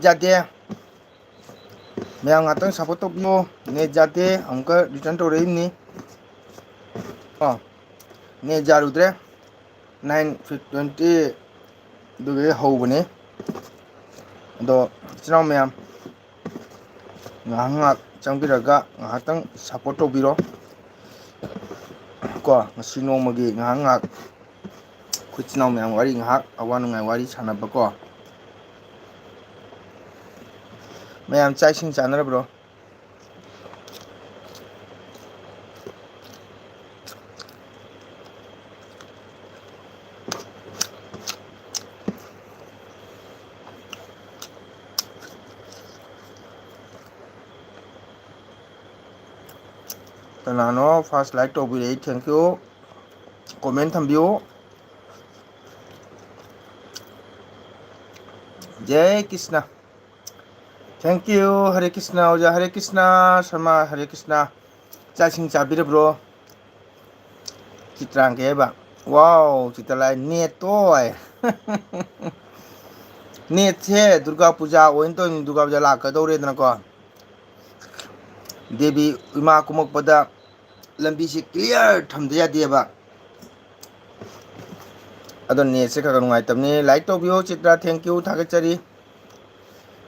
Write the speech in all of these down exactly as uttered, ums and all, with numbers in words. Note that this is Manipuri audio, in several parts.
ꯌꯥꯗꯦ꯫ ꯃꯌꯥꯝ ꯉꯥꯛꯇꯪ support ꯇꯧꯕꯤꯌꯣ꯫ Net ꯌꯥꯗꯦ, ꯑꯃꯨꯛꯀ return ꯇꯧꯔꯛꯏꯕꯅꯤ꯫ ꯑꯣ, net ꯌꯥꯔꯨꯗ꯭ꯔꯦ꯫ Nine twenty ꯑꯗꯨꯗꯒꯤ ꯍꯧꯕꯅꯤ꯫ ꯑꯗꯣ ꯏꯆꯤꯟ ꯏꯅꯥꯎ ꯃꯌꯥꯝ ꯉꯥꯏꯍꯥꯛ ꯉꯥꯏꯍꯥꯛ ꯆꯪꯕꯤꯔꯒ ꯉꯥꯏꯍꯥꯛꯇꯪ support ꯇꯧꯕꯤꯔꯣ ꯀꯣ꯫ ꯉꯁꯤ ꯅꯣꯡꯃꯒꯤ ꯉꯥꯏꯍꯥꯛ ꯉꯥꯏꯍꯥꯛ ꯑꯩꯈꯣꯏ ꯏꯆꯤꯟ ꯏꯅꯥꯎ ꯃꯌꯥꯝ ꯋꯥꯔꯤ ꯉꯥꯏꯍꯥꯛ ꯑꯋꯥ ꯅꯨꯡꯉꯥꯏ ꯋꯥꯔꯤ ꯁꯥꯟꯅꯕꯀꯣ꯫ ꯃꯌꯥꯝ ꯆꯥꯛ ꯏꯁꯤꯡ ꯆꯥꯅꯔꯕ꯭ꯔꯣ? ꯀꯅꯥꯅꯣ first like ꯇꯧꯕꯤꯔꯛꯏ? Thank you꯫ Comment ꯊꯝꯕꯤꯌꯨ꯫ ꯖꯦ ꯀ꯭ꯔꯤꯁꯅ꯫ Thank you꯫ ꯍꯔꯦ ꯀ꯭ꯔꯤꯁꯅ ꯑꯣꯖꯥ, ꯍꯔꯦ ꯀ꯭ꯔꯤꯁꯅ ꯁꯔꯃ, ꯍꯔꯦ ꯀ꯭ꯔꯤꯁꯅ꯫ ꯆꯥꯛ ꯏꯁꯤꯡ ꯆꯥꯕꯤꯔꯕ꯭ꯔꯣ? ꯆꯤꯇ꯭ꯔꯥꯡ ꯀꯩ ꯍꯥꯏꯕ? Wow, ꯆꯤꯇ꯭ꯔꯂꯥꯏ, net ꯇꯣ ꯍꯥꯏ꯫ Net ꯁꯦ ꯗꯨꯔꯒꯥ ꯄꯨꯖꯥ ꯑꯣꯏꯅ ꯇꯧꯔꯤꯅꯤ, ꯗꯨꯔꯒꯥ ꯄꯨꯖꯥ ꯂꯥꯛꯀꯗꯧꯔꯦꯗꯅꯀꯣ꯫ ꯗꯦꯕꯤ ꯏꯃꯥ ꯀꯨꯝꯃꯛꯄꯗ ꯂꯝꯕꯤꯁꯤ clear ꯊꯝꯗ ꯌꯥꯗꯦꯕ꯫ ꯑꯗꯣ net ꯁꯦ ꯈꯔ ꯈꯔ ꯅꯨꯡꯉꯥꯏꯇꯕꯅꯤ꯫ Like ꯇꯧꯕꯤꯌꯣ ꯆꯤꯇ꯭ꯔꯥ, thank you, ꯊꯥꯒꯠꯆꯔꯤ꯫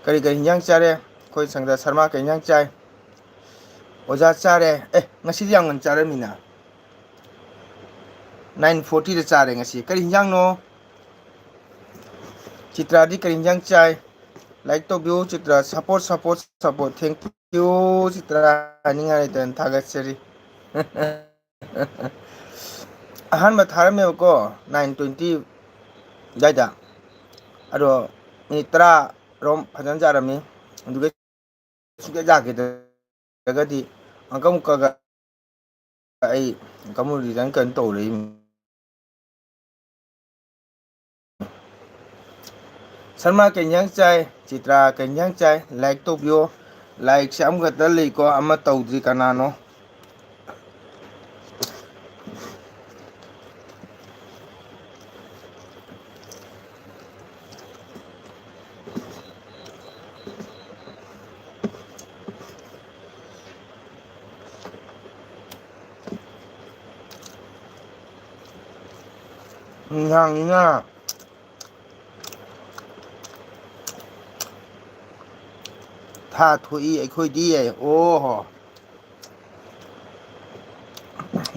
ꯀꯔꯤ ꯀꯔꯤ ꯍꯤꯟꯖꯥꯡ ꯆꯥꯔꯦ? ꯑꯩꯈꯣꯏ ꯁꯪꯒ ꯁꯔꯃ ꯀꯔꯤ ꯍꯤꯟꯖꯥꯡ ꯆꯥꯏ? ꯑꯣꯖꯥ ꯆꯥꯔꯦ꯫ ꯑꯦ, ꯉꯁꯤꯗꯤ ꯌꯥꯝ ꯉꯟꯅ ꯆꯥꯔꯝꯃꯤꯅ꯫ Nine forty ꯗ ꯆꯥꯔꯦ ꯉꯁꯤ꯫ ꯀꯔꯤ ꯍꯤꯟꯖꯥꯡꯅꯣ? ꯆꯤꯇ꯭ꯔꯥꯗꯤ ꯀꯔꯤ ꯍꯤꯟꯖꯥꯡ ꯆꯥꯏ? Like ꯇꯧꯕꯤꯌꯨ Chitra. Support, support, support꯫ Thank you Chitra. ꯍꯥꯏꯅꯤꯡꯉꯥꯏ ꯂꯩꯇꯅ ꯊꯥꯒꯠꯆꯔꯤ꯫ ꯑꯍꯥꯟꯕ ꯊꯥꯔꯝꯃꯦꯕꯀꯣ, nine twenty ꯑꯗꯨꯋꯥꯏꯗ꯫ ꯑꯗꯣ minute ꯇꯔꯥ ꯔꯣꯝ ꯐꯖꯅ ꯆꯥꯔꯝꯃꯤ꯫ ꯑꯗꯨꯒ ꯁꯨꯡꯌꯥ ꯌꯥꯈꯤꯗ꯭ꯔꯒꯗꯤ ꯑꯃꯨꯛꯀ ꯑꯃꯨꯛꯀꯒ ꯑꯩ ꯑꯃꯨꯛ return ꯀꯩꯅꯣ ꯇꯧꯔꯛꯏ꯫ ꯁꯔꯃ ꯀꯩ ꯏꯟꯖꯥꯡ ꯆꯥꯏ? ꯆꯤꯇ꯭ꯔꯥ ꯀꯩ ꯏꯟꯖꯥꯡ ꯆꯥꯏ? Like ꯇꯧꯕꯤꯌꯣ꯫ Like ꯁꯦ ꯑꯃꯈꯛꯇ ꯂꯩꯀꯣ, ꯑꯃ ꯇꯧꯗ꯭ꯔꯤ꯫ ꯀꯅꯥꯅꯣ? ꯏꯟꯁꯥꯡꯅꯤꯅ ꯊꯥ ꯊꯣꯛꯏ ꯑꯩꯈꯣꯏꯗꯤ꯫ ꯑꯣ ꯍꯣ꯫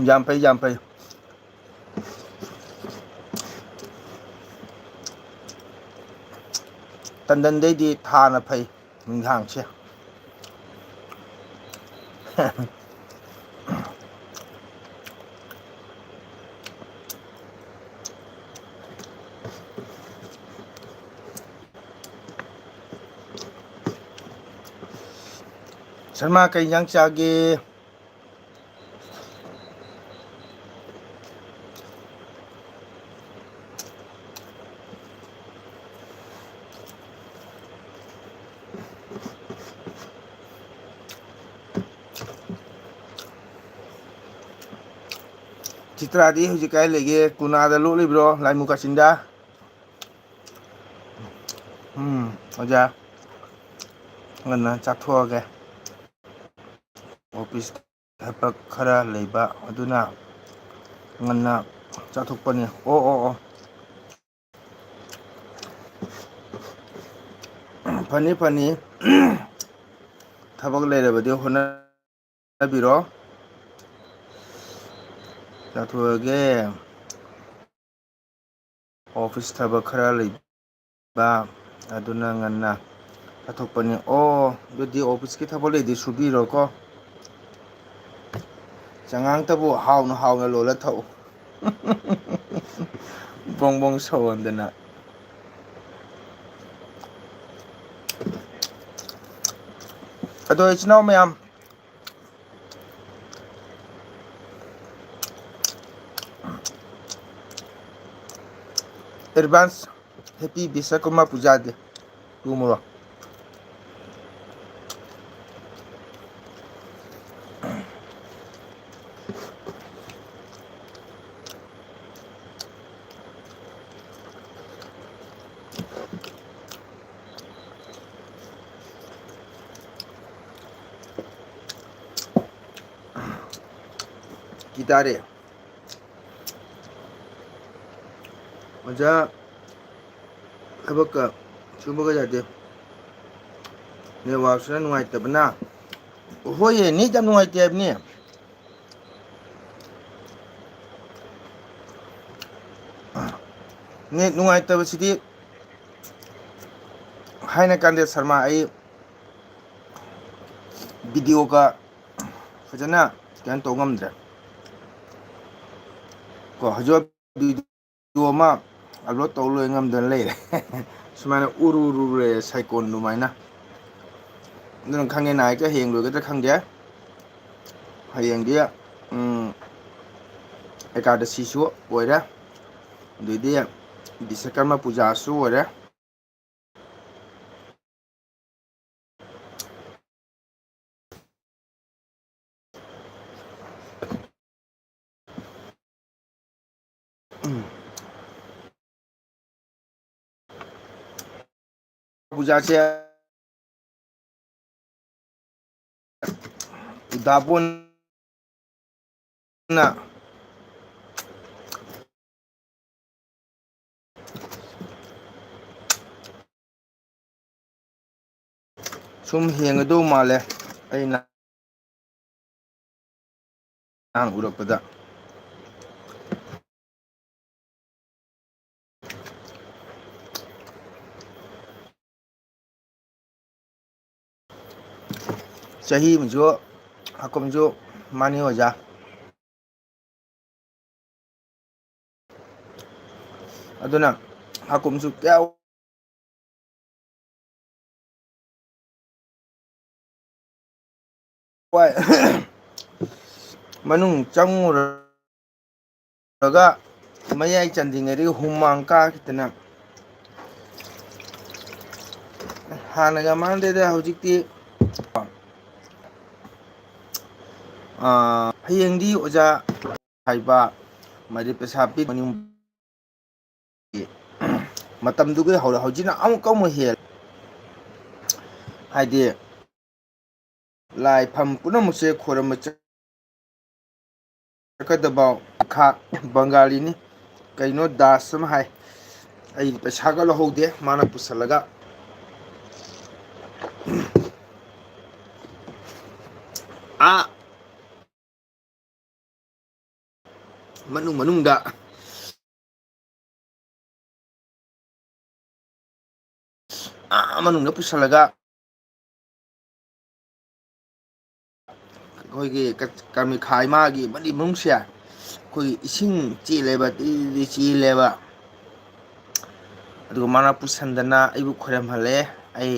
ꯌꯥꯝ ꯐꯩ, ꯌꯥꯝ ꯐꯩ꯫ ꯇꯟꯗꯟꯗꯩꯗꯤ ꯊꯥꯅ ꯐꯩ ꯏꯟꯁꯥꯡꯁꯦ꯫ ꯁꯔꯃ, ꯀꯩ ꯏꯟꯖꯥꯡ ꯆꯥꯒꯦ? ꯆꯤꯇ꯭ꯔꯥꯗꯤ ꯍꯧꯖꯤꯛ ꯀꯥꯏ ꯂꯩꯒꯦ? ꯀꯨꯅꯥꯗ ꯂꯣꯠꯂꯤꯕ꯭ꯔꯣ, ꯂꯥꯏꯃꯨ ꯀꯥꯆꯤꯟꯗ? ꯎꯝ, ꯑꯣꯖꯥ, ꯉꯟꯅ ꯆꯥꯊꯣꯛꯑꯒꯦ꯫ ꯑꯣꯐꯤꯁ ꯊꯕꯛ ꯈꯔ ꯂꯩꯕ ꯑꯗꯨꯅ ꯉꯟꯅ ꯆꯥꯊꯣꯛꯄꯅꯤ꯫ ꯑꯣ, ꯑꯣ, ꯑꯣ꯫ ꯐꯅꯤ, ꯐꯅꯤ꯫ ꯊꯕꯛ ꯂꯩꯔꯕꯗꯤ ꯍꯣꯠꯅꯕꯤꯔꯣ꯫ ꯆꯥꯊꯣꯛꯑꯒꯦ꯫ ꯑꯣꯐꯤꯁ ꯊꯕꯛ ꯈꯔ ꯂꯩꯕ, ꯑꯗꯨꯅ ꯉꯟꯅ ꯆꯠꯊꯣꯛꯄꯅꯤ꯫ ꯑꯣ, ꯑꯗꯨꯗꯤ ꯑꯣꯐꯤꯁꯀꯤ ꯊꯕꯛ ꯂꯩꯗꯤ ꯁꯨꯕꯤꯔꯣꯀꯣ꯫ ꯆꯉꯥꯡꯇꯕꯨ ꯍꯥꯎꯅ ꯍꯥꯎꯅ ꯂꯣꯜꯂ ꯊꯛꯎ꯫ ꯕ꯭ꯔꯣꯡ ꯕ꯭ꯔꯣꯡ ꯁꯧꯍꯟꯗꯅ꯫ ꯑꯗꯣ ꯏꯆꯤꯟ ꯏꯅꯥꯎ ꯃꯌꯥꯝ, ꯑꯦꯗꯚꯥꯟꯁ ꯍꯦꯄꯤ ꯕꯤꯁꯀꯔꯃ ꯄꯨꯖꯥ ꯗꯦ꯫ ꯇꯨꯝꯃꯨꯔꯣ꯫ ꯀꯤꯗꯥꯔꯦ꯫ ꯑꯣꯖꯥ, ꯊꯕꯛꯀ ꯁꯨꯕꯒ ꯌꯥꯗꯦ꯫ ꯅꯦꯠꯋꯥꯛꯁꯤꯅ ꯅꯨꯡꯉꯥꯏꯇꯕꯅ꯫ ꯍꯣꯏꯌꯦ, ꯅꯦꯠ ꯌꯥꯝ ꯅꯨꯡꯉꯥꯏꯇꯦ ꯍꯥꯏꯕꯅꯤ꯫ ꯅꯦꯠ ꯅꯨꯡꯉꯥꯏꯇꯕꯁꯤꯗꯤ ꯍꯥꯏꯅ ꯀꯥꯟꯗꯦ ꯁꯔꯃ, ꯑꯩ ꯚꯤꯗꯤꯑꯣꯒ ꯐꯖꯅ ꯀꯩꯅꯣ ꯇꯧ ꯉꯝꯗ꯭ꯔꯦ꯫ ꯀꯣ, ꯍꯧꯖꯤꯛ ꯚꯤꯗꯤꯑꯣ ꯑꯃ ꯑꯞꯂꯣꯗ ꯇꯧ ꯂꯣꯏ ꯉꯝꯗꯅ ꯂꯩꯔꯦ꯫ ꯁꯨꯃꯥꯏꯅ ꯎꯔꯨ ꯎꯔꯨ ꯂꯩꯔꯦ, ꯁꯥꯏꯀꯣꯟ ꯑꯗꯨꯃꯥꯏꯅ꯫ ꯑꯗꯨꯅ ꯈꯪꯗꯦ, ꯅꯥꯏꯠꯀ ꯍꯌꯦꯡ ꯂꯣꯏꯒꯗ꯭ꯔꯥ ꯈꯪꯗꯦ꯫ ꯍꯌꯦꯡꯗꯤ, ꯎꯝ, ꯑꯦꯀꯥꯗꯁꯤꯁꯨ ꯑꯣꯏꯔꯦ, ꯑꯗꯩꯗꯤ ꯕꯤꯁꯀꯔꯃ ꯄꯨꯖꯥꯁꯨ ꯑꯣꯏꯔꯦ꯫ ꯎꯝ꯫ ꯄꯨꯖꯥꯁꯦ ꯗꯥꯕꯣꯟꯅ ꯁꯨꯝ ꯍꯦꯟꯒꯗꯧ ꯃꯥꯜꯂꯦ ꯑꯩꯅ ꯅꯍꯥꯟ ꯎꯔꯛꯄꯗ꯫ ꯆꯍꯤ ꯑꯃꯁꯨ ꯍꯥꯀꯨꯝꯁꯨ ꯃꯥꯅꯤ ꯑꯣꯖꯥ꯫ ꯑꯗꯨꯅ ꯍꯥꯀꯨꯝꯁꯨ ꯀꯌꯥ ꯋꯥꯏ꯫ ꯃꯅꯨꯡ ꯆꯪꯉꯨꯔꯒ ꯃꯌꯥꯏ ꯆꯟꯗ꯭ꯔꯤꯉꯩꯗꯒꯤ ꯍꯨꯃꯥꯡ ꯀꯥꯈꯤꯗꯅ ꯍꯥꯟꯅꯒ ꯃꯥꯟꯅꯗꯦꯗ ꯍꯧꯖꯤꯛꯇꯤ꯫ ꯑꯥ, ꯍꯌꯦꯡꯗꯤ ꯑꯣꯖꯥ ꯍꯥꯏꯕ ꯃꯗꯨ ꯄꯩꯁꯥ ꯄꯤ ꯃꯇꯝꯗꯨꯒꯤ ꯍꯧꯔ ꯍꯧꯖꯤꯛꯅ ꯑꯃꯨꯛꯀ ꯑꯃꯨꯛ ꯍꯦꯜꯂꯦ꯫ ꯍꯥꯏꯗꯤ ꯂꯥꯏꯐꯝ ꯄꯨꯝꯅꯃꯛꯁꯦ ꯈꯣꯏꯔꯝꯕ ꯆꯠꯀꯗꯕ ꯈꯥ ꯕꯪꯒꯥꯂꯤꯅꯤ꯫ ꯀꯩꯅꯣ ꯗꯥꯁ ꯑꯃ ꯍꯥꯏ, ꯑꯩ ꯄꯩꯁꯥꯒ ꯂꯧꯍꯧꯗꯦ, ꯃꯥꯅ ꯄꯨꯁꯜꯂꯒ꯫ ꯑꯥ, ꯃꯅꯨꯡ ꯃꯅꯨꯡꯗ, ꯑꯥ, ꯃꯅꯨꯡꯗ ꯄꯨꯁꯜꯂꯒ ꯑꯩꯈꯣꯏꯒꯤ ꯀ-, ꯀꯥꯃꯤꯈꯥ ꯏꯃꯥꯒꯤ ꯃꯅꯤꯡ ꯃꯅꯨꯡꯁꯦ ꯑꯩꯈꯣꯏꯒꯤ ꯏꯁꯤꯡ ꯆꯦꯜꯂꯦꯕ, ꯇꯤ ꯇꯤ ꯆꯦꯜꯂꯦꯕ꯫ ꯑꯗꯨꯒ ꯃꯥꯅ ꯄꯨꯁꯟꯗꯅ ꯑꯩꯕꯨ ꯈꯣꯏꯔꯝꯍꯜꯂꯦ꯫ ꯑꯩ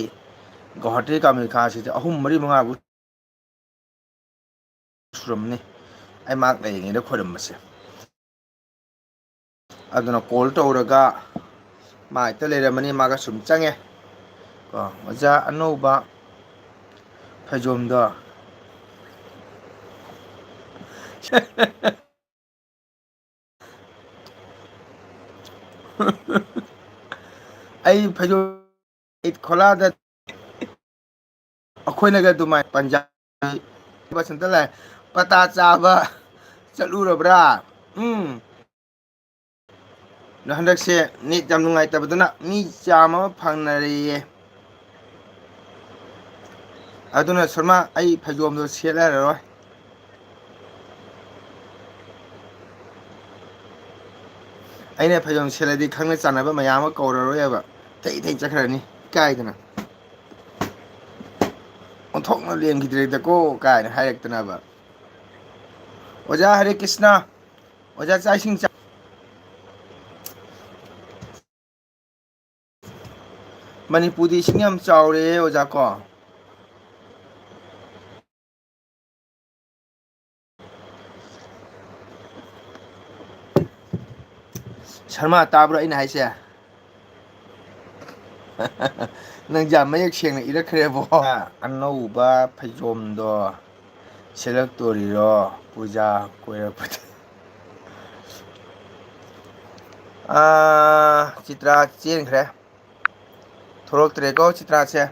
ꯒꯧꯍꯥꯇꯤ ꯀꯥꯃꯤꯈꯥꯁꯤꯗ ꯑꯍꯨꯝ, ꯃꯔꯤ, ꯃꯉꯥꯕꯨ ꯁꯨꯔꯝꯅꯤ ꯑꯩ ꯃꯍꯥꯛ ꯂꯩꯔꯤꯉꯩꯗ ꯈꯣꯏꯔꯝꯕꯁꯦ꯫ ꯑꯗꯨꯅ call ꯇꯧꯔꯒ ꯃꯥ ꯍꯦꯛꯇ ꯂꯩꯔꯝꯃꯅꯤ, ꯃꯥꯒ ꯁꯨꯝ ꯆꯪꯉꯦ꯫ ꯀꯣ, "ꯑꯣꯖꯥ, ꯑꯅꯧꯕ ꯐꯩꯖꯣꯝꯗꯣ"꯫ ꯑꯩ ꯐꯩꯖꯣꯝ ꯏꯠ ꯈꯣꯂꯥꯗ ꯑꯩꯈꯣꯏꯅꯒ ꯑꯗꯨꯃꯥꯏ ꯄꯟꯖꯥꯕꯤ ꯕꯁꯟꯇ ꯂꯥꯏ ꯄꯇꯥ ꯆꯥꯕ ꯆꯠꯂꯨꯔꯕ꯭ꯔꯥ? ꯎꯝ꯫ ꯑꯗꯣ ꯍꯟꯗꯛꯁꯦ net ꯌꯥꯝ ꯅꯨꯡꯉꯥꯏꯇꯕꯗꯨꯅ ꯃꯤ ꯆꯥꯝꯃ ꯑꯃ ꯐꯪꯅꯔꯦꯌꯦ꯫ ꯑꯗꯨꯅ ꯁꯔꯃ, ꯑꯩ ꯐꯩꯖꯣꯝꯗꯣ ꯁꯦꯠꯂꯔꯣꯏ꯫ ꯑꯩꯅ ꯐꯩꯖꯣꯝ ꯁꯦꯠꯂꯗꯤ ꯈꯪꯅ ꯆꯥꯟꯅꯕ ꯃꯌꯥꯝ ꯑꯃ ꯀꯧꯔꯔꯣꯏꯕ꯫ ꯏꯊꯩ ꯏꯊꯩ ꯆꯠꯈ꯭ꯔꯅꯤ, ꯏꯀꯥꯏꯗꯅ꯫ "ꯑꯣꯟꯊꯣꯛꯅ ꯂꯦꯝꯈꯤꯗ꯭ꯔꯦꯗꯀꯣ" ꯀꯥꯏꯅ ꯍꯥꯏꯔꯛꯇꯅꯕ꯫ ꯑꯣꯖꯥ ꯍꯔꯦ ꯀ꯭ꯔꯤꯁꯅ, ꯑꯣꯖꯥ ꯆꯥꯛ ꯏꯁꯤꯡ ꯆꯥ-, ꯃꯅꯤꯄꯨꯔꯗꯤ ꯏꯁꯤꯡ ꯌꯥꯝ ꯆꯥꯎꯔꯦ ꯑꯣꯖꯥ ꯀꯣ꯫ ꯁꯔꯃ, ꯇꯥꯕ꯭ꯔꯣ ꯑꯩꯅ ꯍꯥꯏꯁꯦ? ꯅꯪ ꯌꯥꯝ ꯃꯌꯦꯛ ꯁꯦꯡꯅ ꯏꯔꯛꯈ꯭ꯔꯦꯕꯣ꯫ ꯑꯅꯧꯕ ꯐꯩꯖꯣꯝꯗꯣ ꯁꯦꯠꯂꯛꯇꯣꯔꯤꯔꯣ ꯄꯨꯖꯥ ꯀꯣꯏꯔꯛꯄꯗ? ꯑꯥ, ꯆꯤꯇ꯭ꯔꯥ ꯆꯦꯟꯈ꯭ꯔꯦ꯫ ꯊꯣꯛꯂꯛꯇ꯭ꯔꯦꯀꯣ ꯆꯤꯇ꯭ꯔꯥꯁꯦ꯫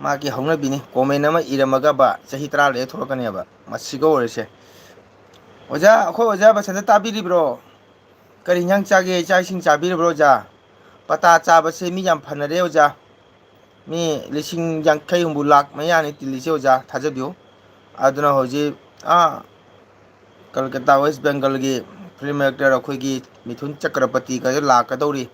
ꯃꯥꯒꯤ ꯍꯧꯅꯕꯤꯅꯤ, comment ꯑꯃ ꯏꯔꯝꯃꯒꯕ ꯆꯍꯤ ꯇꯔꯥ ꯂꯩꯔ ꯊꯣꯛꯂꯛꯀꯅꯦꯕ꯫ ꯃꯁꯤꯒ ꯑꯣꯏꯔꯁꯦ꯫ ꯑꯣꯖꯥ, ꯑꯩꯈꯣꯏ ꯑꯣꯖꯥ ꯕꯁꯟꯇ ꯇꯥꯕꯤꯔꯤꯕ꯭ꯔꯣ? ꯀꯔꯤ ꯏꯟꯖꯥꯡ ꯆꯥꯒꯦ? ꯆꯥꯛ ꯏꯁꯤꯡ ꯆꯥꯕꯤꯔꯕ꯭ꯔꯣ ꯑꯣꯖꯥ? ꯄꯇꯥ ꯆꯥꯕꯁꯦ ꯃꯤ ꯌꯥꯝ ꯐꯅꯔꯦ ꯑꯣꯖꯥ꯫ ꯃꯤ ꯂꯤꯁꯤꯡ ꯌꯥꯡꯈꯩ ꯍꯨꯝꯐꯨ ꯂꯥꯛ ꯃꯌꯥꯅꯤ ꯇꯤꯜꯂꯤꯁꯦ ꯑꯣꯖꯥ, ꯊꯥꯖꯕꯤꯌꯨ꯫ ꯑꯗꯨꯅ ꯍꯧꯖꯤꯛ, ꯑꯥ, ꯀꯜꯀꯇꯥ, ꯋꯦꯁ ꯕꯦꯡꯒꯜꯒꯤ ꯐꯤꯂꯝ ꯑꯦꯛꯇꯔ ꯑꯩꯈꯣꯏꯒꯤ ꯃꯤꯊꯨꯟ ꯆꯀ꯭ꯔꯕꯇꯤꯒꯁꯨ ꯂꯥꯛꯀꯗꯧꯔꯤ꯫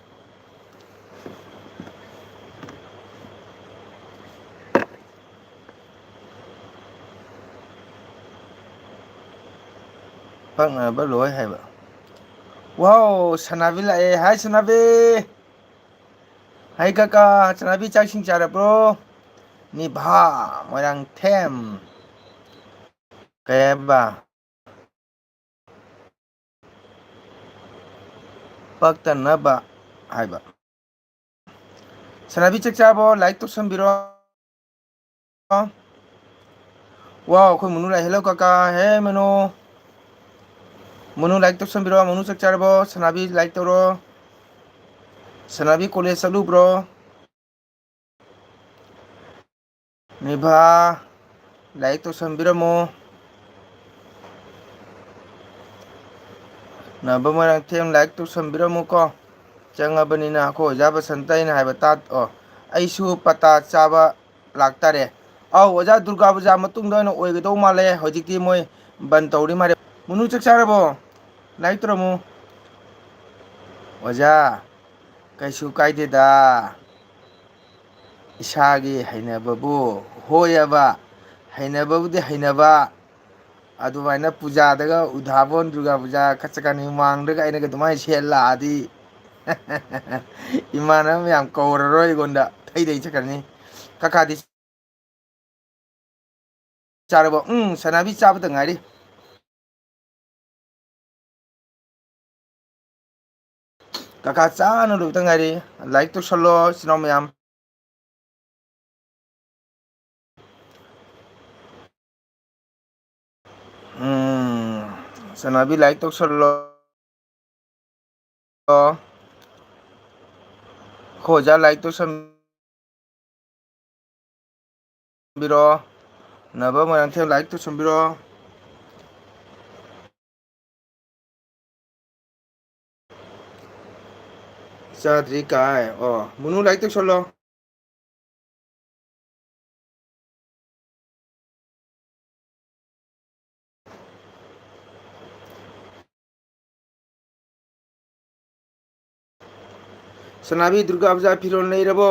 ꯄꯛꯅꯕ ꯂꯣꯏ ꯍꯥꯏꯕ꯫ ꯋꯥꯎ, ꯁꯅꯥꯕꯤ ꯂꯥꯛꯑꯦ꯫ ꯍꯥꯏ, ꯁꯅꯥꯕꯤ꯫ ꯍꯥꯏ, ꯀꯀꯥ, ꯁꯅꯥꯕꯤ, ꯆꯥꯛ ꯏꯁꯤꯡ ꯆꯥꯔꯕ꯭ꯔꯣ? ꯅꯤꯚꯥ, ꯃꯣꯏꯔꯥꯡꯊꯦꯝ꯫ ꯀꯩ ꯍꯥꯏꯕ? ꯄꯛꯇꯅꯕ ꯍꯥꯏꯕ꯫ ꯁꯅꯥꯕꯤ, ꯆꯥꯛ ꯆꯥꯕꯣ? ꯂꯥꯏꯛ ꯇꯧꯁꯟꯕꯤꯔꯣ꯫ ꯋꯥꯎ, ꯑꯩꯈꯣꯏ ꯃꯨꯅꯨ ꯂꯥꯛꯑꯦ꯫ ꯍꯦꯜꯂꯣ, ꯀꯀꯥ꯫ ꯍꯦ, ꯃꯨꯅꯨ꯫ ꯃꯨꯅꯨ, ꯂꯥꯏꯛ ꯇꯧꯁꯟꯕꯤꯔꯣ꯫ ꯃꯨꯅꯨ, ꯆꯥꯛ ꯆꯥꯔꯕꯣ? ꯁꯅꯥꯕꯤ, ꯂꯥꯏꯛ ꯇꯧꯔꯣ꯫ ꯁꯅꯥꯕꯤ, ꯀꯣꯂꯦꯖ ꯆꯠꯂꯨꯕ꯭ꯔꯣ? ꯅꯤꯚꯥ, ꯂꯥꯏꯛ ꯇꯧꯁꯟꯕꯤꯔꯝꯃꯣ꯫ ꯅꯕ ꯃꯣꯏꯔꯥꯡꯊꯦꯝ, ꯂꯥꯏꯛ ꯇꯧꯁꯟꯕꯤꯔꯝꯃꯨꯀꯣ꯫ ꯆꯪꯉꯕꯅꯤꯅ ꯑꯩꯈꯣꯏ ꯑꯣꯖꯥ ꯕꯁꯟꯇ ꯑꯩꯅ ꯍꯥꯏꯕ ꯇꯥ-, ꯑꯣ, ꯑꯩꯁꯨ ꯄꯇꯥ ꯆꯥꯕ ꯂꯥꯛꯇꯥꯔꯦ꯫ ꯑꯧ, ꯑꯣꯖꯥ, ꯗꯨꯔꯒꯥ ꯄꯨꯖꯥ ꯃꯇꯨꯡꯗ ꯑꯣꯏꯅ ꯑꯣꯏꯒꯗꯧ ꯃꯥꯜꯂꯦ꯫ ꯍꯧꯖꯤꯛꯇꯤ ꯃꯣꯏ ꯕꯟ ꯇꯧꯔꯤ ꯃꯥꯜꯂꯦ꯫ ꯃꯨꯅꯨ, ꯆꯥꯛ ꯆꯥꯔꯕꯣ? ꯂꯥꯏꯛ ꯇꯧꯔꯝꯃꯨ꯫ ꯑꯣꯖꯥ, ꯀꯩꯁꯨ ꯀꯥꯏꯗꯦꯗ꯫ ꯏꯁꯥꯒꯤ ꯍꯩꯅꯕꯕꯨ ꯍꯣꯏꯑꯕ, ꯍꯩꯅꯕꯕꯨꯗꯤ ꯍꯩꯅꯕ, ꯑꯗꯨꯃꯥꯏꯅ ꯄꯨꯖꯥꯗꯒ ꯎꯙꯥꯕꯣꯟ ꯗꯨꯔꯒꯥ ꯄꯨꯖꯥ ꯈꯠꯆꯀꯅꯤ ꯃꯥꯡꯗꯒ ꯑꯩꯅꯒ ꯑꯗꯨꯃꯥꯏꯅ ꯁꯦꯠꯂꯛꯑꯗꯤ ꯏꯃꯥꯟꯅꯕ ꯃꯌꯥꯝ ꯀꯧꯔꯔꯣꯏ ꯑꯩꯉꯣꯟꯗ, ꯊꯩꯗꯩ ꯆꯠꯈ꯭ꯔꯅꯤ꯫ ꯀꯀꯥꯗꯤ ꯆꯥꯔꯕꯣ? ꯎꯝ, ꯁꯅꯥꯕꯤ ꯆꯥꯕꯗ ꯉꯥꯏꯔꯤ꯫ ꯀꯀꯥ ꯆꯥꯅ ꯂꯣꯏꯕꯗ ꯉꯥꯏꯔꯤ꯫ ꯂꯥꯏꯛ ꯇꯧꯁꯜꯂꯣ, ꯏꯆꯤꯟ ꯏꯅꯥꯎ ꯃꯌꯥꯝ꯫ ꯎꯝ, ꯁꯅꯥꯕꯤ, ꯂꯥꯏꯛ ꯇꯧꯁꯜꯂꯣ꯫ ꯑꯩꯈꯣꯏ ꯑꯣꯖꯥ ꯂꯥꯏꯛ ꯇꯧꯁꯟꯕꯤꯔꯣ꯫ ꯅꯕ ꯃꯣꯏꯔꯥꯡꯊꯦꯝ ꯂꯥꯏꯛ ꯇꯧꯁꯟꯕꯤꯔꯣ꯫ ꯆꯥꯗ꯭ꯔꯤ ꯀꯥꯏ꯫ ꯑꯣ, ꯃꯨꯅꯨ ꯂꯥꯏꯔꯤꯛ ꯇꯧꯁꯜꯂꯣ꯫ ꯁꯅꯥꯕꯤ, ꯗꯨꯔꯒꯥ ꯄꯨꯖꯥ ꯐꯤꯔꯣꯜ ꯂꯩꯔꯕꯣ?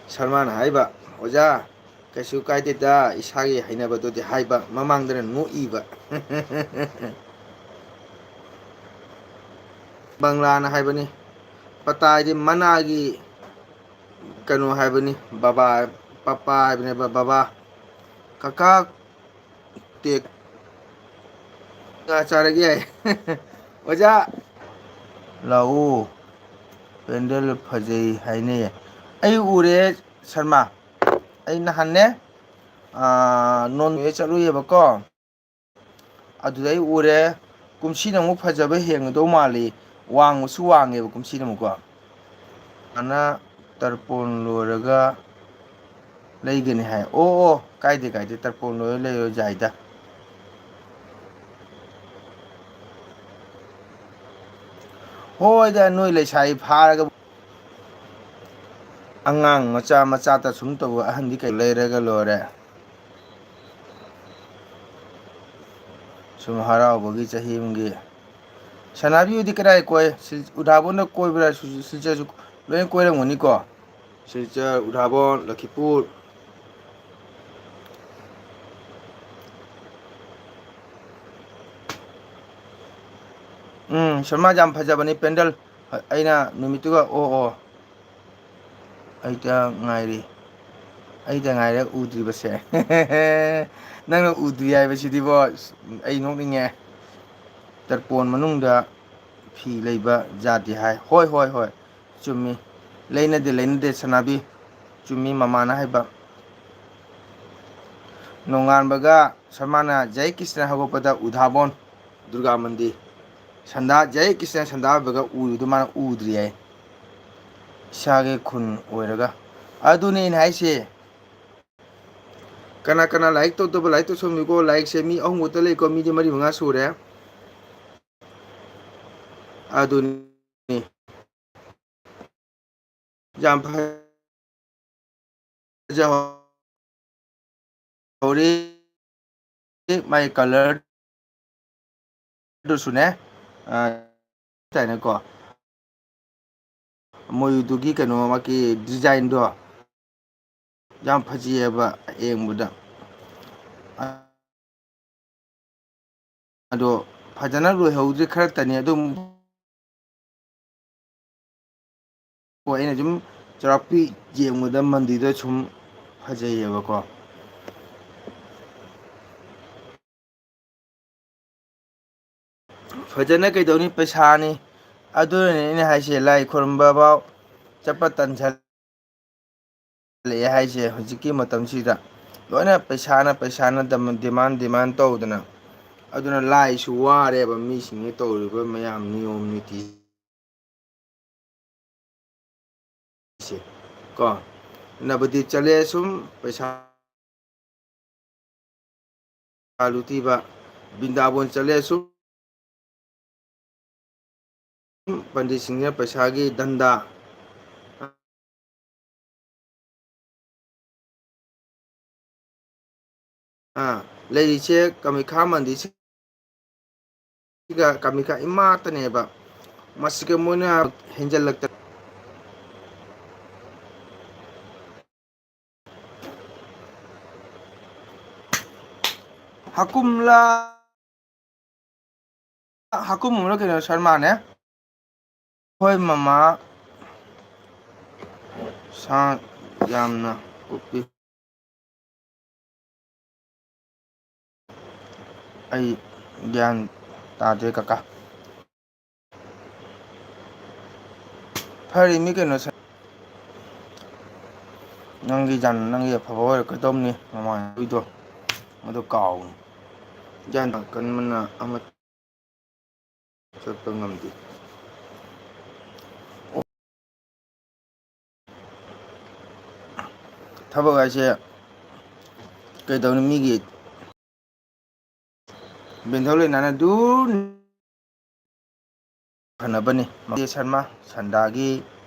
ꯁꯜꯃꯥꯟ ꯍꯥꯏꯕ, "ꯑꯣꯖꯥ, ꯀꯩꯁꯨ ꯀꯥꯏꯗꯦꯗ, ꯏꯁꯥꯒꯤ ꯍꯩꯅꯕꯗꯨꯗꯤ" ꯍꯥꯏꯕ, ꯃꯃꯥꯡꯗꯅ ꯅꯣꯛꯏꯕ꯫ ꯕꯪꯂꯥꯅ ꯍꯥꯏꯕꯅꯤ꯫ ꯄꯇꯥ ꯍꯥꯏꯗꯤ ꯃꯅꯥꯒꯤ ꯀꯩꯅꯣ ꯍꯥꯏꯕꯅꯤ, ꯕꯕꯥ, ꯄꯄꯥ ꯍꯥꯏꯕꯅꯦꯕ, ꯕꯕꯥ꯫ ꯀꯀꯥ ꯇꯦꯛ ꯉꯥ ꯆꯥꯔꯒꯦ ꯍꯥꯏ꯫ ꯑꯣꯖꯥ, ꯂꯥꯛꯑꯣ, ꯄꯦꯟꯗꯦꯜ ꯐꯖꯩ ꯍꯥꯏꯅꯩꯌꯦ꯫ ꯑꯩ ꯎꯔꯦ ꯁꯔꯃ, ꯑꯩ ꯅꯍꯥꯟꯅꯦ, ꯑꯥ, ꯅꯣꯟ ꯋꯦ ꯆꯠꯂꯨꯏꯌꯦꯕꯀꯣ꯫ ꯑꯗꯨꯗ ꯑꯩ ꯎꯔꯦ, ꯀꯨꯝꯁꯤꯅ ꯑꯃꯨꯛ ꯐꯖꯕ ꯍꯦꯟꯒꯗꯧ ꯃꯥꯜꯂꯤ, ꯋꯥꯡꯕꯁꯨ ꯋꯥꯡꯉꯦꯕ ꯀꯨꯝꯁꯤꯅ ꯑꯃꯨꯛꯀꯣ꯫ ꯑꯅ ꯇꯔꯄꯣꯟ ꯂꯣꯏꯔꯒ ꯂꯩꯒꯅꯤ ꯍꯥꯏ꯫ ꯑꯣ, ꯑꯣ, ꯀꯥꯏꯗꯦ, ꯀꯥꯏꯗꯦ, ꯇꯔꯄꯣꯟ ꯂꯣꯏꯔ ꯂꯩꯔꯣ ꯌꯥꯏꯗ꯫ ꯍꯣꯏꯗ, ꯅꯣꯏ ꯂꯩꯁꯥꯕꯤ ꯐꯥꯔꯒ ꯑꯉꯥꯡ ꯃꯆꯥ ꯃꯆꯥꯇ ꯁꯨꯝ ꯇꯧꯕ, ꯑꯍꯟꯗꯤ ꯀꯩ ꯂꯩꯔꯒ ꯂꯣꯏꯔꯦ꯫ ꯁꯨꯝ ꯍꯔꯥꯎꯕꯒꯤ ꯆꯍꯤ ꯑꯃꯒꯤ꯫ ꯁꯅꯥꯕꯤꯍꯣꯏꯗꯤ ꯀꯗꯥꯏ ꯀꯣꯏ? ꯁꯤꯜ-, ꯎꯙꯥꯕꯣꯟꯗ ꯀꯣꯏꯕ꯭ꯔꯥ? ꯁꯨ-, ꯁꯤꯜꯆꯔꯁꯨ ꯂꯣꯏꯅ ꯀꯣꯏꯔꯝꯒꯅꯤꯀꯣ? ꯁꯤꯜꯆꯔ, ꯎꯙꯥꯕꯣꯟ, ꯂꯈꯤꯄꯨꯔ꯫ ꯎꯝ, ꯁꯣꯃꯥ ꯌꯥꯝ ꯐꯖꯕꯅꯤ ꯄꯦꯟꯗꯜ꯫ ꯑꯩꯅ ꯅꯨꯃꯤꯠꯇꯨꯒ, ꯑꯣ, ꯑꯣ꯫ ꯑꯩꯇ ꯉꯥꯏꯔꯤ꯫ ꯑꯩꯇ ꯉꯥꯏꯔꯦ ꯎꯗ꯭ꯔꯤꯕꯁꯦ꯫ ꯅꯪꯅ ꯎꯗ꯭ꯔꯤ ꯍꯥꯏꯕꯁꯤꯗꯤꯕꯣ, ꯑꯩ ꯅꯣꯛꯅꯤꯡꯉꯦ꯫ ꯇꯔꯄꯣꯟ ꯃꯅꯨꯡꯗ ꯐꯤ ꯂꯩꯕ ꯌꯥꯗꯦ ꯍꯥꯏ꯫ ꯍꯣꯏ, ꯍꯣꯏ, ꯍꯣꯏ꯫ ꯆꯨꯝꯃꯤ꯫ ꯂꯩꯅꯗꯦ, ꯂꯩꯅꯗꯦ, ꯁꯅꯥꯕꯤ꯫ ꯆꯨꯝꯃꯤ ꯃꯃꯥꯅ ꯍꯥꯏꯕ꯫ ꯅꯣꯡꯉꯥꯟꯕꯒ ꯁꯔꯃꯥꯅ ꯖꯩ ꯀ꯭ꯔꯤꯁꯅ ꯍꯧꯒꯠꯄꯗ ꯎꯙꯥꯕꯣꯟ ꯗꯨꯔꯒꯥ ꯃꯟꯗꯤꯔ꯫ ꯁꯟꯗꯥ, ꯖꯩ ꯀ꯭ꯔꯤꯁꯅ ꯁꯟꯗꯥ ꯑꯣꯏꯕꯒ ꯎꯔꯤꯗꯨ ꯃꯥꯅ ꯎꯗ꯭ꯔꯤ ꯍꯥꯏ꯫ ꯏꯁꯥꯒꯤ ꯈꯨꯟ ꯑꯣꯏꯔꯒ꯫ ꯑꯗꯨꯅꯦ ꯑꯩꯅ ꯍꯥꯏꯁꯦ꯫ ꯀꯅꯥ ꯀꯅꯥ like ꯇꯧꯗꯕ, like ꯇꯧꯁꯟꯕꯤꯀꯣ꯫ Likeꯁꯦ ꯃꯤ ꯑꯍꯨꯝ ꯈꯛꯇ ꯂꯩꯀꯣ, ꯃꯤꯗꯤ ꯃꯔꯤ ꯃꯉꯥ ꯁꯨꯔꯦ꯫ ꯑꯗꯨꯅꯤ꯫ ꯌꯥꯝ ꯐꯖꯍꯧꯔꯦ ꯃꯥꯏ colourꯗꯨꯁꯨꯅꯦ꯫ ꯑ, ꯇꯥꯏꯅꯀꯣ꯫ ꯃꯣꯏꯗꯨꯒꯤ ꯀꯩꯅꯣ, ꯃꯥꯒꯤ designꯗꯣ ꯌꯥꯝ ꯐꯖꯩꯌꯦꯕ ꯌꯦꯡꯕꯗ꯫ ꯑꯗꯣ ꯐꯖꯅ ꯂꯣꯏꯍꯧꯗ꯭ꯔꯤ, ꯈꯔꯇꯅꯤ ꯑꯗꯨꯝ꯫ ꯍꯣꯏ, ꯑꯩꯅ ꯁꯨꯝ ꯆꯥꯎꯔꯥꯛꯄꯤ ꯌꯦꯡꯕꯗ ꯃꯟꯗꯤꯔꯗ ꯁꯨꯝ ꯐꯖꯩꯌꯦꯕꯀꯣ꯫ ꯐꯖꯅ ꯀꯩꯗꯧꯅꯤ, ꯄꯩꯁꯥꯅꯤ꯫ ꯑꯗꯨꯅꯅꯦ ꯑꯩꯅ ꯍꯥꯏꯁꯦ, ꯂꯥꯏ ꯈꯨꯔꯨꯝꯕ ꯐꯥꯎ ꯆꯠꯄ ꯇꯟꯁꯜꯂꯛꯑꯦ ꯍꯥꯏꯁꯦ꯫ ꯍꯧꯖꯤꯛꯀꯤ ꯃꯇꯝꯁꯤꯗ ꯂꯣꯏꯅ ꯄꯩꯁꯥꯅ, ꯄꯩꯁꯥꯅ ꯗꯃ-, demand, demand ꯇꯧꯗꯅ꯫ ꯑꯗꯨꯅ ꯂꯥꯏꯁꯨ ꯋꯥꯔꯦꯕ, ꯃꯤꯁꯤꯡꯅ ꯇꯧꯔꯤꯕ ꯃꯌꯥꯝ ꯅꯤꯌꯣꯝ ꯅꯤꯇꯤ ꯁꯦ ꯀꯣ꯫ ꯅꯕꯗꯤꯞ ꯆꯠꯂꯦ ꯁꯨꯝ ꯄꯩꯁꯥ ꯂꯨꯇꯤꯕ, ꯕ꯭ꯔꯤꯟꯗꯥꯕꯣꯟ ꯆꯠꯂꯦ ꯁꯨꯝ ꯄꯟꯗꯤꯠꯁꯤꯡꯁꯤꯅ ꯄꯩꯁꯥꯒꯤ ꯙꯟꯗꯥ꯫ ꯑꯥ, ꯂꯩꯔꯤꯁꯦ ꯀꯃꯤꯈꯥ ꯃꯟꯗꯤꯔꯁꯤꯒ ꯀꯃꯤꯈꯥ ꯏꯃꯥꯇꯅꯦꯕ꯫ ꯃꯁꯤꯒ ꯃꯣꯏꯅ ꯍꯦꯟꯖꯜꯂꯛꯇ-, ꯍꯥꯀꯨꯝꯂꯥ ꯍꯥꯀꯨꯝ ꯑꯃꯅ ꯀꯩꯅꯣ ꯁꯔꯃꯥꯅꯦ? ꯍꯣꯏ ꯃꯃꯥ, ꯁꯥ ꯌꯥꯝꯅ ꯀꯨꯞꯄꯤ꯫ ꯑꯩ ꯒ꯭ꯌꯥꯟ ꯇꯥꯗꯦ ꯀꯀꯥ꯫ ꯐꯔꯤꯃꯤ ꯀꯩꯅꯣ ꯁꯥ-, ꯅꯪꯒꯤ ꯖꯥꯟ-, ꯅꯪꯒꯤ ꯑꯐꯕ ꯑꯣꯏꯔꯛꯀꯗꯧꯕꯅꯤ ꯃꯃꯥꯟꯅꯕꯤꯗꯣ꯫ ꯃꯗꯨ ꯀꯥꯎꯅꯤ꯫ ꯒ꯭ꯌꯥꯟ ꯇꯥꯀꯟꯕꯅ ꯑꯃ ꯆꯠꯄ ꯉꯝꯗꯦ꯫ ꯊꯕꯛ ꯍꯥꯏꯁꯦ ꯀꯩꯗꯧꯅꯤ, ꯃꯤꯒꯤ ꯕꯦꯟꯊꯧ ꯂꯩꯅꯥꯅ ꯗꯨꯔ ꯐꯅꯕꯅꯤ꯫ ꯃꯣꯇꯤ ꯁꯔꯃ ꯁꯟꯗꯥꯒꯤ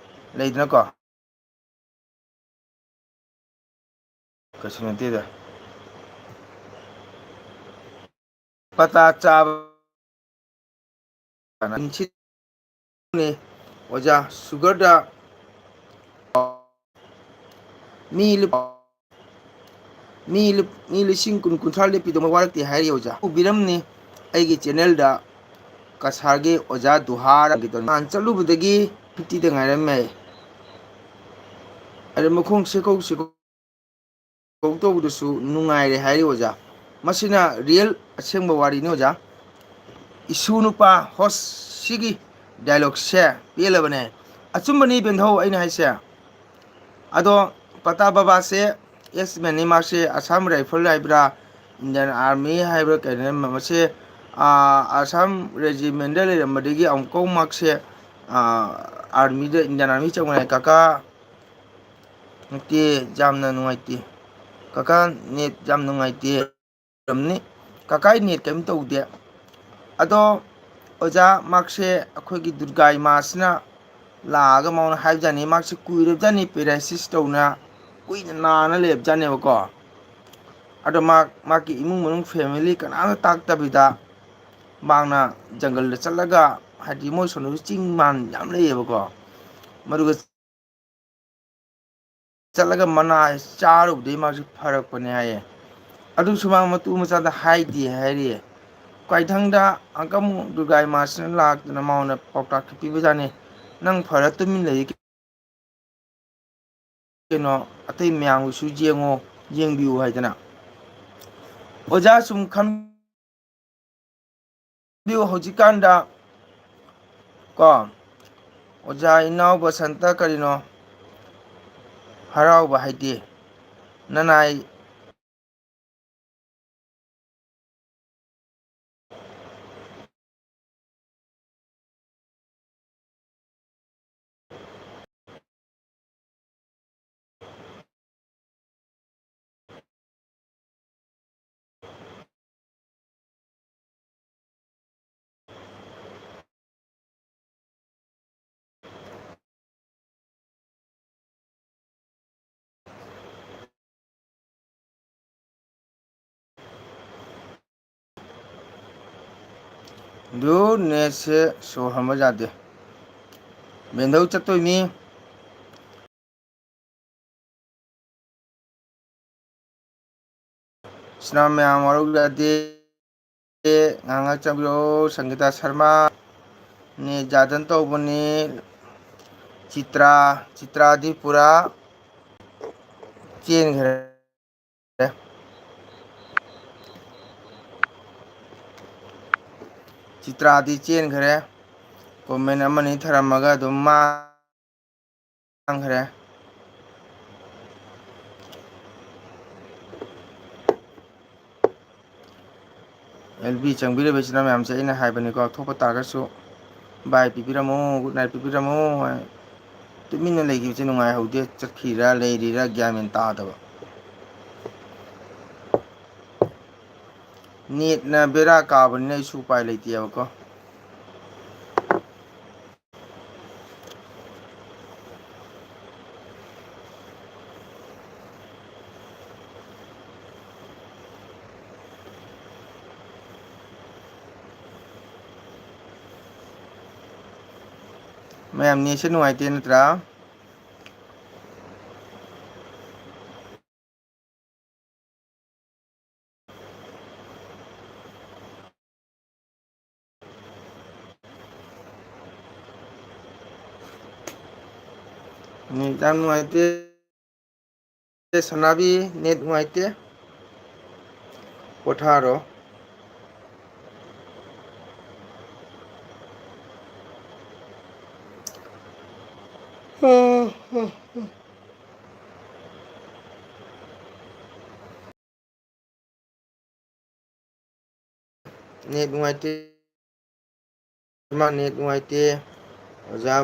ꯂꯩꯗꯅꯀꯣ, ꯀꯩꯁꯨ ꯅꯠꯇꯦꯗ꯫ ꯄꯇꯥ ꯆꯥꯕ ꯅꯤ꯫ ꯑꯣꯖꯥ, ꯁꯨꯒꯔꯗ ꯃꯤ ꯂꯨꯞ-, ꯃꯤ ꯂꯨꯞ-, ꯃꯤ ꯂꯤꯁꯤꯡ ꯀꯨꯟ, ꯀꯨꯟꯊ꯭ꯔꯥ ꯂꯦꯞꯄꯤꯗꯣ ꯃꯣꯏ ꯋꯥꯔꯛꯇꯦ ꯍꯥꯏꯔꯤ ꯑꯣꯖꯥ꯫ ꯎꯕꯤꯔꯝꯅꯤ ꯑꯩꯒꯤ ꯆꯦꯅꯦꯜꯗ ꯀꯁꯥꯔꯒꯤ ꯑꯣꯖꯥ ꯗꯨꯍꯥꯔ ꯍꯥꯏꯒꯦ ꯇꯧꯅꯤ꯫ ꯅꯍꯥꯟ ꯆꯠꯂꯨꯕꯗꯒꯤ ꯐꯤꯐꯇꯤꯗ ꯉꯥꯏꯔꯝꯃꯦ꯫ ꯑꯗ ꯃꯈꯣꯡ ꯁꯦꯀꯧ ꯁꯦꯀꯧ ꯇꯧꯕꯗꯨꯁꯨ ꯅꯨꯡꯉꯥꯏꯔꯦ ꯍꯥꯏꯔꯤ ꯑꯣꯖꯥ꯫ ꯃꯁꯤꯅ ꯔꯤꯌꯦꯜ ꯑꯁꯦꯡꯕ ꯋꯥꯔꯤꯅꯤ ꯑꯣꯖꯥ꯫ ꯏꯁꯨ ꯅꯨꯄꯥ ꯍꯣꯁ, ꯁꯤꯒꯤ ꯗꯥꯏꯂꯣꯛꯁꯦ ꯄꯦꯜꯂꯕꯅꯦ꯫ ꯑꯆꯨꯝꯕꯅꯤ ꯕꯦꯟꯙꯧ ꯑꯩꯅ ꯍꯥꯏꯁꯦ꯫ ꯑꯗꯣ ꯄꯇꯥ ꯕꯕꯥꯁꯦ ꯑꯦꯁ ꯃꯦꯟꯅꯤ, ꯃꯥꯁꯦ ꯑꯁꯥꯝ ꯔꯥꯏꯐꯜ ꯍꯥꯏꯕ꯭ꯔꯥ, ꯏꯟꯗꯤꯌꯥꯟ ꯑꯥꯔꯃꯤ ꯍꯥꯏꯕ꯭ꯔꯥ ꯀꯩꯅꯣ, ꯃꯁꯦ, ꯑꯥ, ꯑꯁꯥꯝ ꯔꯦꯖꯤꯃꯦꯟꯗ ꯂꯩꯔꯝꯕꯗꯒꯤ ꯑꯃꯨꯛꯀ ꯃꯥꯁꯦ, ꯑꯥ, ꯑꯥꯔꯃꯤꯗ, ꯏꯟꯗꯤꯌꯥꯟ ꯑꯥꯔꯃꯤ ꯆꯪꯉꯦ꯫ ꯀꯀꯥ, ꯅꯠꯇꯦ, ꯌꯥꯝꯅ ꯅꯨꯡꯉꯥꯏꯇꯦ꯫ ꯀꯀꯥ, ꯅꯦꯠ ꯌꯥꯝ ꯅꯨꯡꯉꯥꯏꯇꯦ꯫ ꯑꯣꯏꯔꯝꯅꯤ꯫ ꯀꯀꯥ, ꯅꯦꯠ ꯀꯔꯤꯝ ꯇꯧꯗꯦ꯫ ꯑꯗꯣ ꯑꯣꯖꯥ, ꯃꯍꯥꯛꯁꯦ ꯑꯩꯈꯣꯏꯒꯤ ꯗꯨꯔꯒꯥ ꯏꯃꯥꯁꯤꯅ ꯂꯥꯛꯑꯒ ꯃꯉꯣꯟꯗ ꯍꯥꯏꯕꯖꯥꯠꯅꯤ, ꯃꯍꯥꯛꯁꯦ ꯀꯨꯏꯔꯕꯖꯥꯠꯅꯤ ꯄꯦꯔꯥꯏꯁꯤꯁ ꯇꯧꯅ, ꯀꯨꯏꯅ ꯅꯥꯅ ꯂꯩꯔꯕꯖꯥꯠꯅꯦꯕꯀꯣ꯫ ꯑꯗꯣ ꯃꯍꯥꯛ, ꯃꯍꯥꯛꯀꯤ ꯏꯃꯨꯡ ꯃꯅꯨꯡ ꯐꯦꯃꯤꯂꯤ ꯀꯅꯥꯝꯇ ꯇꯥꯛꯇꯕꯤꯗ ꯃꯍꯥꯛꯅ ꯖꯪꯒꯜꯗ ꯆꯠꯂꯒ, ꯍꯥꯏꯗꯤ ꯃꯣꯏ ꯁꯣꯝꯗꯁꯨ ꯆꯤꯡ ꯃꯥꯟ ꯌꯥꯝ ꯂꯩꯌꯦꯕꯀꯣ, ꯃꯗꯨꯒ ꯆꯠꯂꯒ ꯃꯅꯥ ꯆꯥꯔꯨꯕꯗꯒꯤ ꯃꯥꯁꯨ ꯐꯔꯛꯄꯅꯦ ꯍꯥꯏꯌꯦ꯫ ꯑꯗꯨꯁꯨ ꯃꯥ ꯃꯇꯨ ꯃꯆꯥꯗ ꯍꯥꯏꯗꯦ ꯍꯥꯏꯔꯤꯌꯦ꯫ ꯀꯥꯏꯊꯪꯗ ꯑꯪꯀ ꯑꯃꯨꯛ ꯗꯨꯔꯒꯥ ꯏꯃꯥꯁꯤꯅ ꯂꯥꯛꯇꯅ ꯃꯉꯣꯟꯗ ꯄꯥꯎꯇꯥꯛꯁꯨ ꯄꯤꯕꯖꯥꯠꯅꯤ, "ꯅꯪ ꯐꯔ ꯇꯨꯃꯤꯟ ꯂꯩ ꯀꯩꯅꯣ, ꯑꯇꯩ ꯃꯌꯥꯝꯒꯤꯁꯨ ꯌꯦꯡꯉꯣ, ꯌꯦꯡꯕꯤꯌꯨ" ꯍꯥꯏꯗꯅ꯫ ꯑꯣꯖꯥ ꯁꯨꯝ ꯈꯟ-, ꯕꯤꯌꯨ ꯍꯧꯖꯤꯛꯀꯥꯟꯗ ꯀꯣ, ꯑꯣꯖꯥ ꯏꯅꯥꯎ ꯕꯁꯟꯇ ꯀꯔꯤꯅꯣ ꯍꯔꯥꯎꯕ ꯍꯥꯏꯗꯤ ꯅꯅꯥꯏ ꯑꯗꯨ ꯅꯦꯠꯁꯦ ꯁꯣꯔ ꯍꯣꯟꯕ ꯌꯥꯗꯦ꯫ ꯕꯦꯟꯗꯧ ꯆꯠꯇꯣꯏꯅꯤ꯫ ꯏꯆꯤꯟ ꯏꯅꯥꯎ ꯃꯌꯥꯝ ꯋꯥꯔꯧ ꯌꯥꯗꯦ꯫ ꯉꯥꯏꯍꯥꯛ ꯆꯪꯕꯤꯔꯛꯑꯣ꯫ ꯁꯪꯒꯤꯇꯥ ꯁꯔꯃ ꯅꯦꯠ ꯌꯥꯗꯅ ꯇꯧꯕꯅꯤ꯫ ꯆꯤꯇ꯭ꯔꯥ, ꯆꯤꯇ꯭ꯔꯥꯗꯤ ꯄꯨꯔꯥ ꯆꯦꯟꯈ꯭ꯔꯦ꯫ ꯆꯤꯇ꯭ꯔꯥꯗꯤ ꯆꯦꯟꯈ꯭ꯔꯦ꯫ ꯀꯣꯃꯦꯟ ꯑꯃꯅꯤ ꯊꯔꯝꯃꯒ ꯑꯗꯨꯝ ꯃꯥꯡꯈ꯭ꯔꯦ꯫ ꯑꯦꯜ ꯕꯤ ꯆꯪꯕꯤꯔꯤꯕ ꯏꯆꯤꯟ ꯏꯅꯥꯎ ꯃꯌꯥꯝꯁꯦ ꯑꯩꯅ ꯍꯥꯏꯕꯅꯤꯀꯣ, ꯊꯣꯛꯄ ꯇꯥꯔꯒꯁꯨ ꯕꯥꯏ ꯄꯤꯕꯤꯔꯝꯃꯣ, ꯒꯨꯗ ꯅꯥꯏꯠ ꯄꯤꯕꯤꯔꯝꯃꯣ ꯍꯥꯏ꯫ ꯇꯨꯃꯤꯟꯅ ꯂꯩꯈꯤꯕꯁꯦ ꯅꯨꯡꯉꯥꯏꯍꯧꯗꯦ꯫ ꯆꯠꯈꯤꯔꯥ ꯂꯩꯔꯤꯔꯥ ꯒ꯭ꯌꯥꯟ ꯃꯦꯟ ꯇꯥꯗꯕ꯫ ꯅꯦꯠꯅ ꯕꯦꯔꯥ ꯀꯥꯕꯅꯤꯅ ꯑꯩꯁꯨ ꯎꯄꯥꯏ ꯂꯩꯇꯦꯕꯀꯣ꯫ ꯃꯌꯥꯝ ꯅꯦꯠꯁꯦ ꯅꯨꯡꯉꯥꯏꯇꯦ ꯅꯠꯇ꯭ꯔꯥ? ꯅꯦꯠ ꯌꯥꯝ ꯅꯨꯡꯉꯥꯏꯇꯦ꯫ ꯁꯅꯥꯕꯤ, ꯅꯦꯠ ꯅꯨꯡꯉꯥꯏꯇꯦ꯫ ꯄꯣꯊꯥꯔꯣ꯫ ꯅꯦꯠ ꯅꯨꯡꯉꯥꯏꯇꯦ꯫ ꯏꯃꯥ, ꯅꯦꯠ ꯅꯨꯡꯉꯥꯏꯇꯦ꯫ ꯑꯣꯖꯥ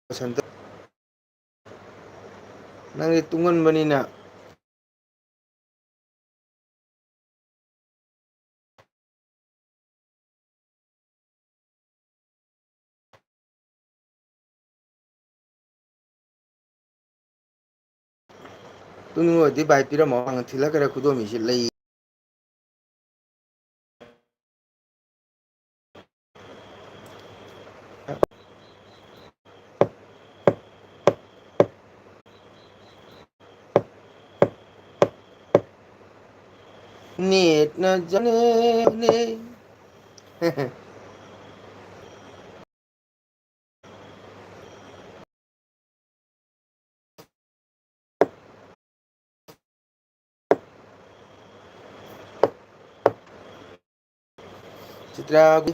ꯕꯁꯟꯇ, ꯅꯪꯗꯤ ꯇꯨꯡꯒꯟꯕꯅꯤꯅ꯫ ꯇꯨꯝꯅꯤꯡꯉꯣꯏꯗꯤ ꯚꯥꯏ ꯄꯤꯔꯝꯃꯣ꯫ ꯊꯤꯜꯂꯛꯈ꯭ꯔꯦ ꯈꯨꯗꯣꯝꯕꯤꯁꯤ ꯂꯩ꯫ ꯅꯦꯠꯅ ꯖꯅꯦ꯫ ꯆꯤꯇ꯭ꯔꯥꯒꯤ꯫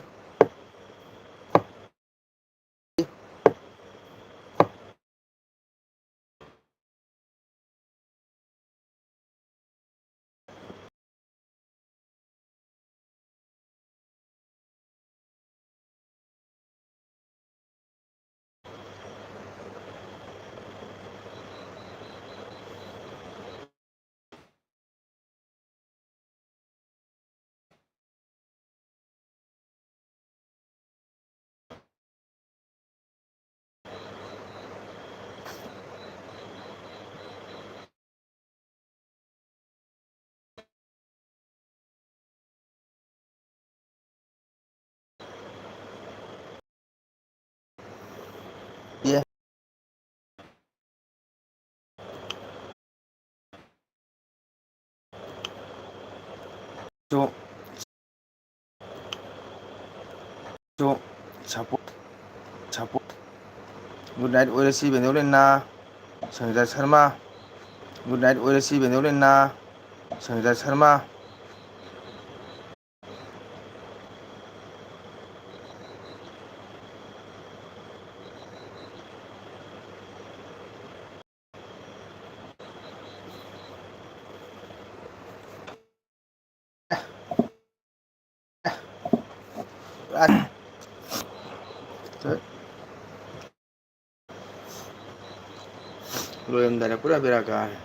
ꯆꯣ꯫ ꯆꯣ꯫ ꯁꯄꯣ-, ꯁꯄꯣ-, Good night ꯑꯣꯏꯔꯁꯤ ꯕꯦꯅꯣꯂꯤꯅꯥ꯫ ꯁꯪꯒꯤꯇꯥ Sharma. Good night ꯑꯣꯏꯔꯁꯤ ꯕꯦꯅꯣꯂꯤꯅꯥ꯫ ꯁꯪꯒꯤꯇꯥ Sharma. ꯂꯣꯏꯔꯝꯗꯥꯏꯗ ꯄꯨꯔꯥ ꯕꯦꯔꯥ ꯀꯥꯔꯦ꯫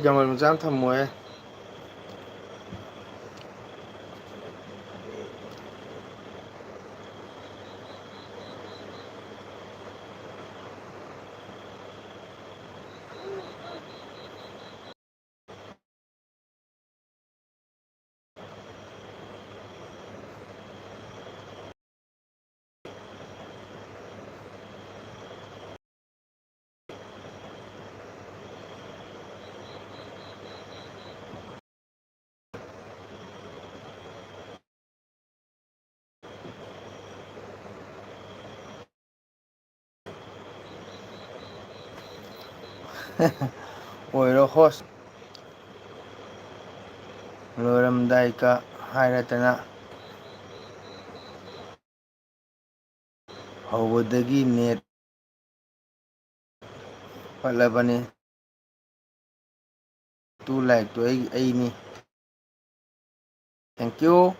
ꯖꯪꯒꯜ ꯃꯆꯥ ꯑꯃ ꯊꯝꯃꯣꯍꯦ꯫ ꯑꯣꯏꯔꯣ host꯫ ꯂꯣꯏꯔꯝꯗꯥꯏꯒ ꯍꯥꯏꯔꯗꯅ꯫ ꯍꯧꯕꯗꯒꯤ net ꯄꯠꯂꯕꯅꯤ꯫ Two like ꯇꯣ ꯑꯩ, ꯑꯩꯅꯤ꯫ Thank you꯫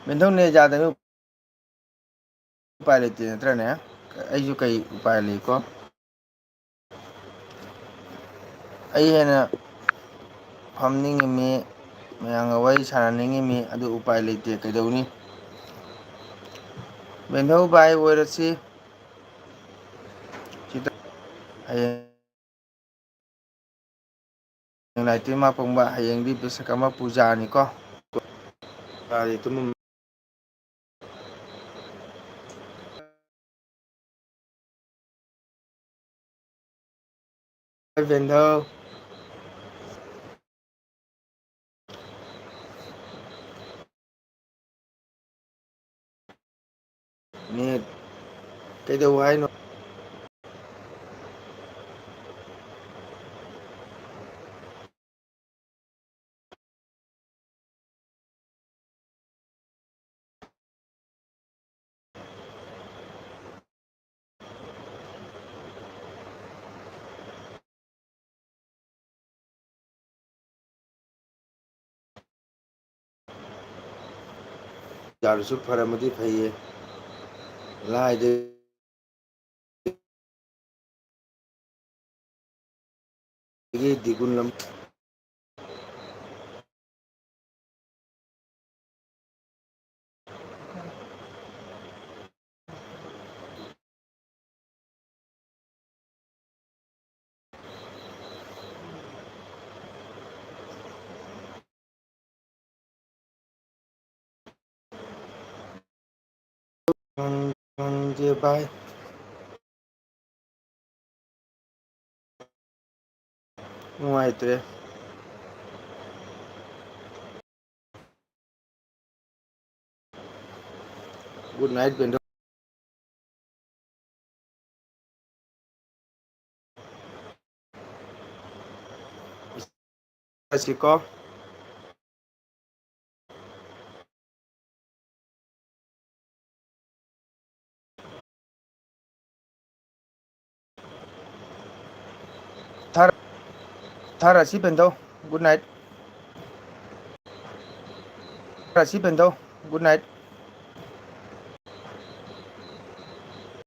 ꯕꯦꯟꯊꯧ net ꯌꯥꯗꯕꯅꯤ꯫ ꯎꯄꯥꯏ ꯂꯩꯇꯦ ꯅꯠꯇ꯭ꯔꯅꯦ? ꯑꯩꯁꯨ ꯀꯩ ꯎꯄꯥꯏ ꯂꯩꯀꯣ? ꯑꯩ ꯍꯦꯟꯅ ꯐꯝꯅꯤꯡꯉꯤꯃꯤ, ꯃꯌꯥꯝꯒ ꯋꯥꯔꯤ ꯁꯥꯟꯅꯅꯤꯡꯉꯤꯃꯤ, ꯑꯗꯨ ꯎꯄꯥꯏ ꯂꯩꯇꯦ꯫ ꯀꯩꯗꯧꯅꯤ? ꯕꯦꯟꯊꯧ ꯚꯥꯏ ꯑꯣꯏꯔꯁꯤ꯫ ꯁꯤꯗ ꯍꯌꯦꯡ ꯂꯥꯏꯇ꯭ꯔꯤ ꯃꯥ ꯄꯣꯡꯕ, ꯍꯌꯦꯡꯗꯤ ꯕꯤꯁꯀꯔꯃ ꯄꯨꯖꯥꯅꯤꯀꯣ꯫ ꯌꯥꯔꯦ, ꯇꯨꯝꯃꯝ-, ꯕꯦꯟꯊꯧ꯫ Net ꯀꯩꯗꯧ ꯍꯥꯏꯅꯣ? ꯌꯥꯔꯁꯨ ꯐꯔꯝꯃꯗꯤ ꯐꯩꯌꯦ꯫ ꯂꯥꯏꯗꯒꯤ ꯗꯤꯒꯨꯟ ꯑꯃ꯫ ꯈꯪ-, ꯈꯪꯗꯦ ꯚꯥꯏ꯫ ꯅꯨꯡꯉꯥꯏꯇ꯭ꯔꯦ꯫ Good night, ꯕꯦꯟꯗꯣ꯫ ꯊꯥꯔꯁꯤꯀꯣ꯫ ꯊꯥꯔ-, ꯊꯥꯔꯁꯤ ꯄꯦꯟꯗꯧ꯫ Good night꯫ ꯊꯥꯔꯁꯤ ꯄꯦꯟꯗꯧ꯫ Good night꯫